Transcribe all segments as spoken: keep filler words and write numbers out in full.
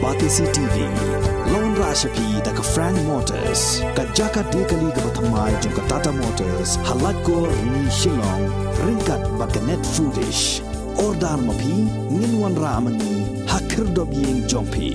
Batesi T V, la wanrah sha phi da ka Frank Motors, ka jaka die kali kaba thymmai jong ka Tata Motors, ha Laitkor, Rni, Shillong, ryngkat bad ka Net Foodish. Order ma phi, ngin wanrah ma ngi ha khyrdop ïing jong phi.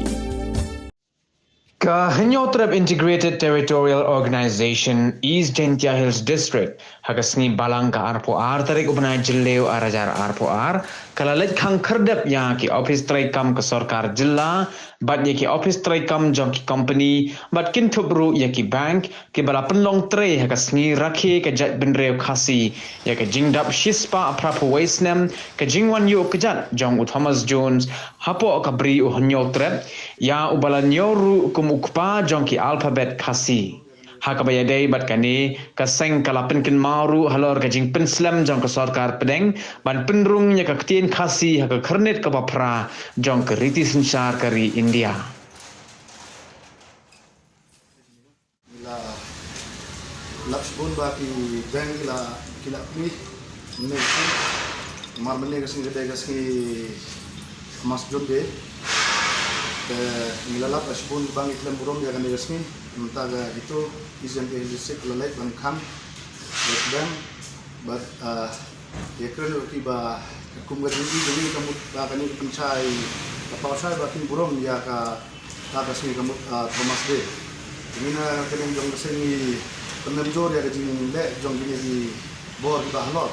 Ka Hynñiewtrep Integrated Territorial Organization East Jaintia Hills District, ha ka sngi Balang ka arphew ar tarik u bnai Jylliew ar hajar arphew ar, ka la leit khang khyrdep ïa ki ophis treikam ka sorkar jylla bad ïa ki ophis treikam jong ki kompani bad kynthup ruh ïa ki bank, kiba la pynlong trei ha ka sngi rakhe ka jaitbynriew Khasi ïa ka jingdap shispah phraphew wei snem ka jingwan ïuh kjat jong u Thomas Jones hapoh ka Bri u Hynñiewtrep, ïa uba la ñiew ruh kum u kpa jong ki alphabet Khasi. Ha kaba ïadei bad kane, ka seng ka la pynkynmaw ruh halor ka jingpynslem jong ka sorkar pdeng ban pynrung ïa ka ktien Khasi ha ka khyrnit kaba phra jong ka riti synshar ka ri India. Ngi la lap shibun ba ki bank ki la, ki la plie mynne ka sngi. Namar mynne ka sngi ka dei ka sngi Thomas Jones Day. Te ngi la lap shibun ba ngi khlem burom ïa kane ka sngi. Mynta ka HITO, East Jaintia Hills District, la leit ban khang West Bank. Bad, ah, ïa kren ruh ki ba kum ka jingïohi jong ngi ka mut ba kane ka pynshai, ka paw shai ba kin burom ïa ka, ka, ka sngi ka mut, ah, Thomas Day. Ngi na ka liang jong ka seng ngi pyndem jur ïa ka jingleh jong kine ki bor kiba halor.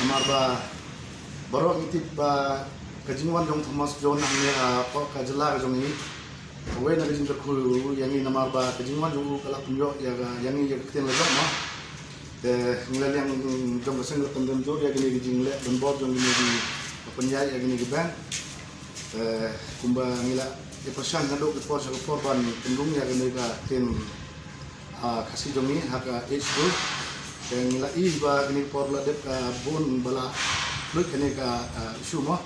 Namar ba baroh ngi tip ba ka jingwan jong Thomas Jones hangne hapoh ka jylla ka jong ngi, kawei na ka jingkyrkhu ïa ngi namar ba ka jingwan jong u ka la pynïoh ïa ka, ïa ngi ïa ka ktien la jong, mo. Te ngi la liang jong ka seng la pyndem jur ïa kine ki jingleh donbor jong kine ki, ka pynïaid ïa kine ki bank. Te kumba ngi la ïa pyrshang naduh ka por sha ka por ban pynrung ïa kane ka ktien, ah, Khasi jong ngi ha ka age rule. Te ngi la ïohi ba kane ka por la dep, ah, bun ba la lut kane ka, ah, issue, mo,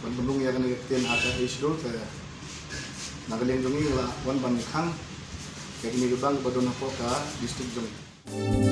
ban pynrung ïa kane ka ktien ha ka age rule. Te na ka liang jong ngi la wan ban khang ïa kine ki bank ba don hapoh ka district jong ngi.